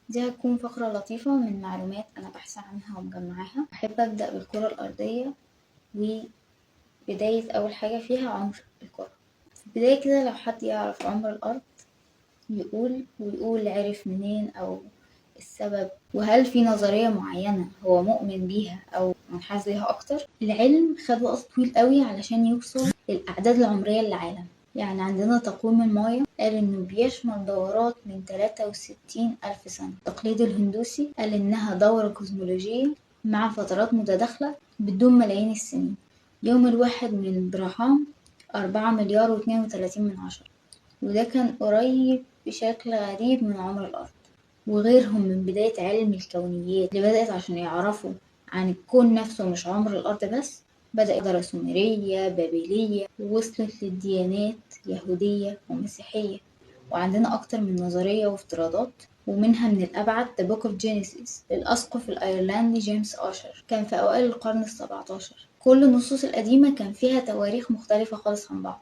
دي هتكون فقرة لطيفة من معلومات أنا باحثة عنها ومجمعاها. أحب أبدأ بالكرة الأرضية، وبداية أول حاجة فيها عمر الكرة. في البداية كده لو حد يعرف عمر الأرض يقول، ويقول عرف منين أو السبب، وهل في نظرية معينة هو مؤمن بيها أو منحاز ليها أكتر. العلم خد وقت طويل قوي علشان يوصل للأعداد العمرية للعالم. يعني عندنا تقويم المايا قال إنه بيشمل دورات من 63 ألف سنة. التقليد الهندوسي قال إنها دورة كوزمولوجية مع فترات متداخلة بتدوم ملايين السنين. يوم الواحد من براهام 4.032 مليار، وده كان قريب بشكل غريب من عمر الأرض. وغيرهم من بداية علم الكونيات اللي بدأت عشان يعرفوا عن الكون نفسه مش عمر الأرض بس، بدأت حضارة سومرية بابلية، ووصلت للديانات يهودية ومسيحية. وعندنا أكتر من نظرية وافتراضات، ومنها من الأبعد The Book of Genesis للأسقف الأيرلندي جيمس أشر، كان في أوائل القرن ال17. كل النصوص القديمة كان فيها تواريخ مختلفة خالص عن بعض،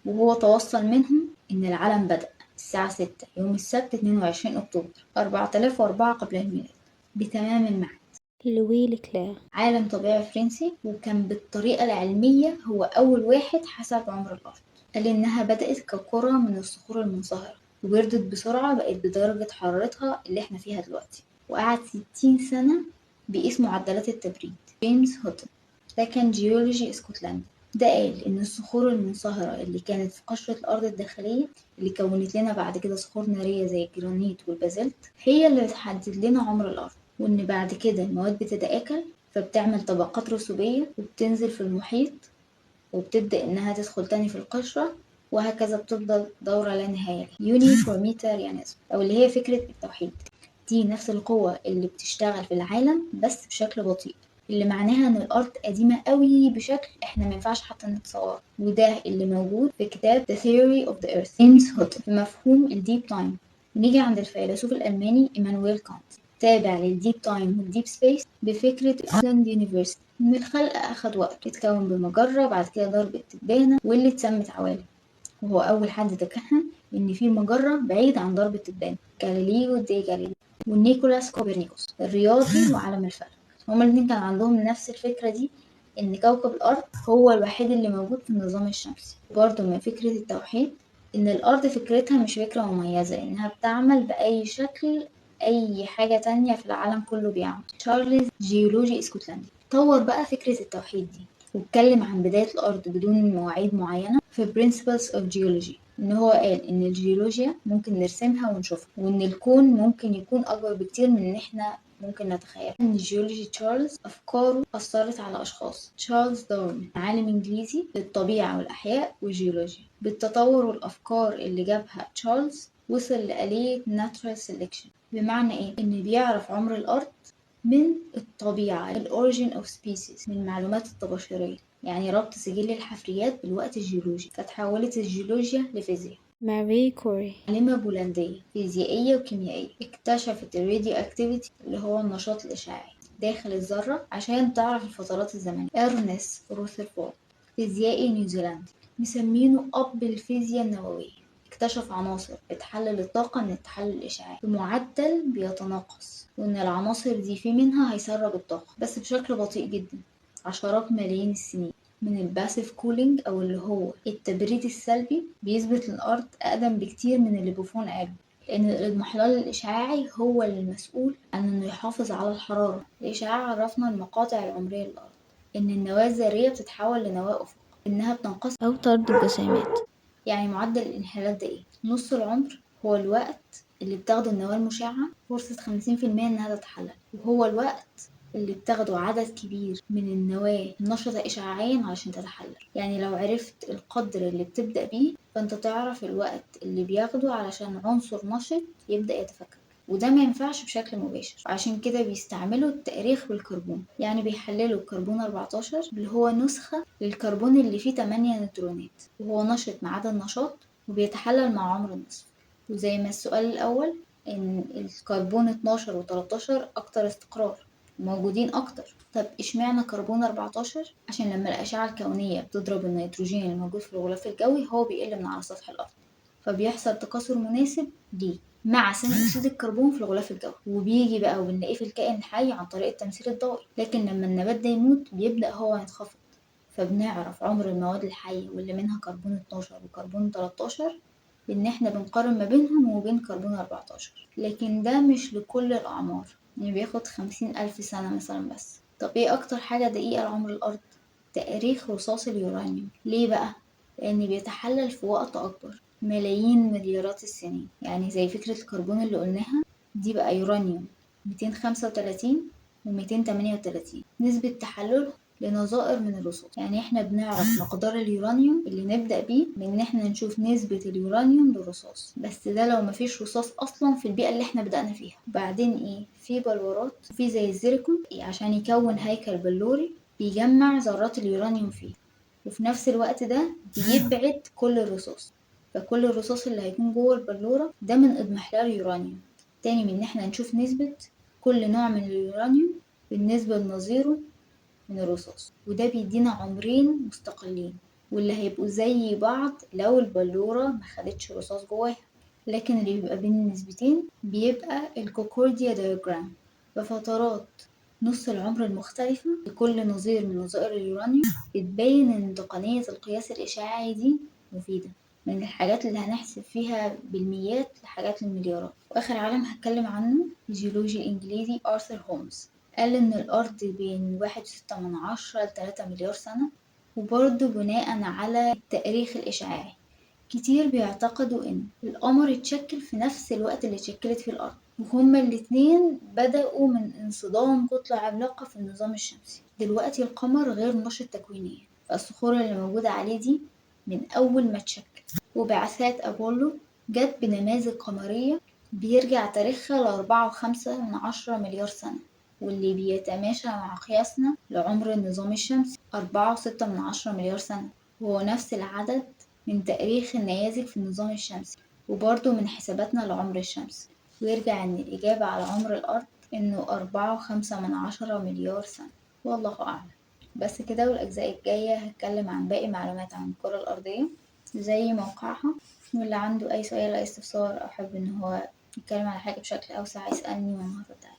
وهو توصل منهم إن العالم بدأ الساعة 6 يوم السبت 22 أكتوبر 4004 قبل الميلاد بتمام الميعاد. لوي لكلير عالم طبيعي فرنسي، وكان بالطريقة العلمية هو أول واحد حسب عمر الأرض. قال إنها بدأت ككرة من الصخور المنصهرة، وبردت بسرعة بقت بدرجة حرارتها اللي احنا فيها دلوقتي، وقعد 60 سنة بيقيس معدلات التبريد. جيمس هوتن ده كان جيولوجي اسكتلندي، ده قال إن الصخور المنصهرة اللي كانت في قشرة الأرض الداخلية اللي كونت لنا بعد كده صخور نارية زي الجرانيت والبازلت هي اللي بتحدد لنا عمر الأرض، وإن بعد كده المواد بتتآكل فبتعمل طبقات رسوبية وبتنزل في المحيط وبتبدأ إنها تدخل تاني في القشرة، وهكذا بتفضل دورة لا نهاية لها. uniformitarianism أو اللي هي فكرة التوحيد، دي نفس القوة اللي بتشتغل في العالم بس بشكل بطيء، اللي معناها إن الأرض قديمة قوي بشكل إحنا ما ينفعش حتى نتصوره. وده اللي موجود في كتاب The Theory of the Earth جيمس هوتن في مفهوم ال deep time. نيجي عند الفيلسوف الألماني إيمانويل كانت، تابع لل deep time وال deep space بفكرة island universe، إن الخلق أخد وقت اتكون بمجرة بعد كده ضرب التبانة واللي اتسمت عوالم، وهو أول حد تكهن إن في مجرة بعيد عن ضرب التبانة، جاليليو دي جاليلي ونيكولاس كوبرنيكوس الرياضي وعالم الفلك. هما الاتنين كان عندهم نفس الفكرة دي، إن كوكب الأرض هو الوحيد اللي موجود في النظام الشمسي. برضه من فكرة التوحيد إن الأرض فكرتها مش فكرة مميزة، إنها بتعمل بأي شكل أي حاجة تانية في العالم كله بيعمل. تشارلز جيولوجي اسكتلندي طور بقى فكرة التوحيد دي، واتكلم عن بداية الأرض بدون مواعيد معينة في Principles of Geology، إن هو قال إن الجيولوجيا ممكن نرسمها ونشوفها، وإن الكون ممكن يكون أكبر بكتير من إن إحنا ممكن نتخيل. إن الجيولوجي تشارلز أفكاره أثرت على أشخاص. تشارلز داروين عالم إنجليزي للطبيعة والأحياء والجيولوجيا، بالتطور والأفكار اللي جابها تشارلز وصل لآلية Natural Selection. بمعنى إيه؟ إن بيعرف عمر الأرض من الطبيعة، ال Origin of Species، من معلومات الطباشيرية، يعني ربط سجل الحفريات بالوقت الجيولوجي، فتحولت الجيولوجيا لفيزياء. ماري كوري عالمة بولندية فيزيائية وكيميائية، اكتشفت ال radioactivity اللي هو النشاط الإشعاعي داخل الذرة عشان تعرف الفترات الزمنية. إرنست روثرفورد فيزيائي نيوزيلندي مسمينه أب الفيزياء النووية، اكتشف عناصر بتحلل الطاقة من التحلل الإشعاعي بمعدل بيتناقص، وإن العناصر دي في منها هيسرب الطاقة بس بشكل بطيء جدا عشرات ملايين السنين. من ال passive cooling أو اللي هو التبريد السلبي بيثبت الأرض أقدم بكتير من اللي بوفون قاله، لأن الاضمحلال الإشعاعي هو اللي المسؤول عن إنه يحافظ على الحرارة. الإشعاع عرفنا المقاطع العمرية للأرض، إن النواة الذرية بتتحول لنواة أفق، إنها بتنقسم أو طرد الجسيمات. يعني معدل الانحلال ده إيه؟ نص العمر هو الوقت اللي بتاخده النواة المشعة فرصة 50% إنها تتحلل، وهو الوقت اللي بتاخده عدد كبير من النواة النشطة إشعاعيا علشان تتحلل. يعني لو عرفت القدر اللي بتبدأ بيه فأنت تعرف الوقت اللي بياخده علشان عنصر نشط يبدأ يتفكك، وده ما ينفعش بشكل مباشر، عشان كده بيستعملوا التأريخ بالكربون. يعني بيحللوا الكربون 14 اللي هو نسخة للكربون اللي فيه 8 نيوترونات، وهو نشط ما عدا النشاط وبيتحلل مع عمر النصف. وزي ما السؤال الأول إن الكربون 12 و13 أكتر استقرار موجودين أكتر، طب إشمعنى كربون 14؟ عشان لما الأشعة الكونية بتضرب النيتروجين اللي موجود في الغلاف الجوي هو بيقل من على سطح الأرض، فبيحصل تكاثر مناسب ليه. مع ثاني أكسيد الكربون في الغلاف الجوي، وبيجي بقى وبنلاقيه في الكائن الحي عن طريق التمثيل الضوئي. لكن لما النبات ده يموت بيبدأ هو ينخفض، فبنعرف عمر المواد الحية واللي منها كربون 12 وكربون 13 بإن احنا بنقارن ما بينهم وبين كربون 14. لكن ده مش لكل الأعمار، يعني بياخد 50,000 سنة مثلا بس. طب ايه أكتر حاجة دقيقة لعمر الأرض؟ تأريخ رصاص اليورانيوم. ليه بقى؟ لأن بيتحلل في وقت أكبر، ملايين مليارات السنين. يعني زي فكرة الكربون اللي قلناها دي بقى يورانيوم 235 و238 نسبة تحلله لنظائر من الرصاص. يعني احنا بنعرف مقدار اليورانيوم اللي نبدأ بيه من ان احنا نشوف نسبة اليورانيوم للرصاص، بس ده لو مفيش رصاص اصلا في البيئة اللي احنا بدأنا فيها. بعدين ايه، في بلورات في زي الزيركون عشان يكون هيكل بلوري بيجمع ذرات اليورانيوم فيه، وفي نفس الوقت ده بيبعد كل الرصاص، فكل الرصاص اللي هيكون جوه البلورة ده من اضمحلال يورانيوم. تاني من ان احنا نشوف نسبة كل نوع من اليورانيوم بالنسبة لنظيره من الرصاص، وده بيدينا عمرين مستقلين واللي هيبقوا زي بعض لو البلورة ما خدتش رصاص جواها. لكن اللي بيبقى بين النسبتين بيبقى ال Concordia diagram، بفترات نص العمر المختلفة لكل نظير من نظائر اليورانيوم. بتبين ان تقنية القياس الإشعاعي دي مفيدة، من الحاجات اللي هنحسب فيها بالميات لحاجات المليارات. وآخر عالم هتكلم عنه الجيولوجي الإنجليزي آرثر هولمز، قال إن الأرض بين 1.6 ل3 مليار سنة، وبرضه بناء على التأريخ الإشعاعي. كتير بيعتقدوا إن القمر اتشكل في نفس الوقت اللي اتشكلت فيه الأرض، وهما الاتنين بدأوا من انصدام كتلة عملاقة في النظام الشمسي. دلوقتي القمر غير نشط تكوينيا، فالصخور اللي موجودة عليه دي من أول ما اتشكل. وبعثات أبولو جت بنماذج قمرية بيرجع تاريخها ل4.5 مليار سنة، واللي بيتماشى مع قياسنا لعمر النظام الشمسي 4.6 مليار سنة، وهو نفس العدد من تاريخ النيازك في النظام الشمسي، وبرضه من حساباتنا لعمر الشمس. ويرجع إن الإجابة على عمر الأرض إنه 4.5 مليار سنة، والله أعلم. بس كده، والأجزاء الجاية هتكلم عن باقي معلومات عن الكرة الأرضية زي موقعها، واللي عنده أي سؤال أو استفسار أو حابب إن هو يتكلم على حاجة بشكل أوسع يسألني وأنا هرد عليه.